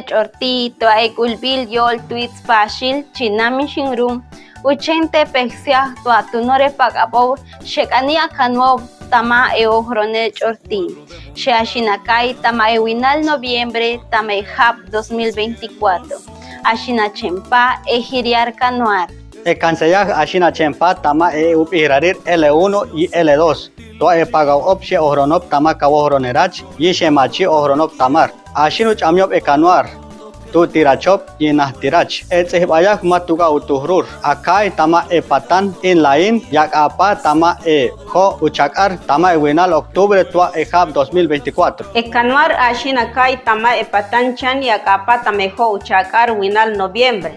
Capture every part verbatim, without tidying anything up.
Ch'ortii, tua e k'ulbil Yool Twits Pashil Chinam Shinrum, uchente peksia tua tunore pak'abow xek'ani akanuow tama e ojoronel ch'ortii. Shee ashin akai tama e winal noviembre tama e hap dos mil veinticuatro. Ashin achempa e hiriar kanuar. E kanseyaj ashin achempa tama e up'ihirarir L uno y L dos. Tua e pagaw op she ojoronop tama kawojoronirach yi she machi ojoronop tamar. Ashin uch'amyob e kanuar tu' tirachop yi najtirach. E ts'ijbayaj ma tuga' utujrur. Akai tama e patan in layin yak'apa tama e jo' uchak'ar tama e winal octubre tua e hap dos mil veinticuatro. E kanuar ashin akai tama e patan chan yak'apa tama e jo' uchak'ar winal noviembre.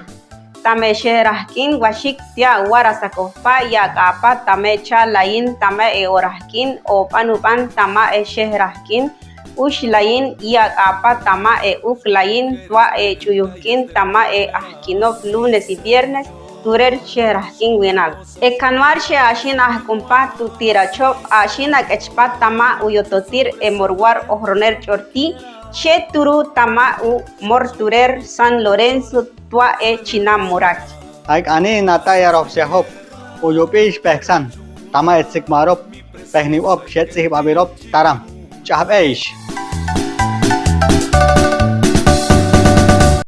Tama e shehrak k'in washik tia warasakohpa yak'apa tama e cha layin tama e orak k'in o banub'an tama e shehrak k'in ush layin yak'apa tama e uk layin tua e ch'uyuh k'in tama e ahk'inop lunes y viernes turer shehrak k'in winal. E kanuar she ashin ahk'unpa tu' tirachop ashin ak'echpa tama uyototir e morwar ojoronel ch'ortii she turu tama umor turer San Lorenzo tua e chinam murak. Ay k'ani natayarojsiajop uyup'iish pehksan tama e tsikmarop pehniwop she ts'ijb'ab'irop taram. Ch'ajb'eish.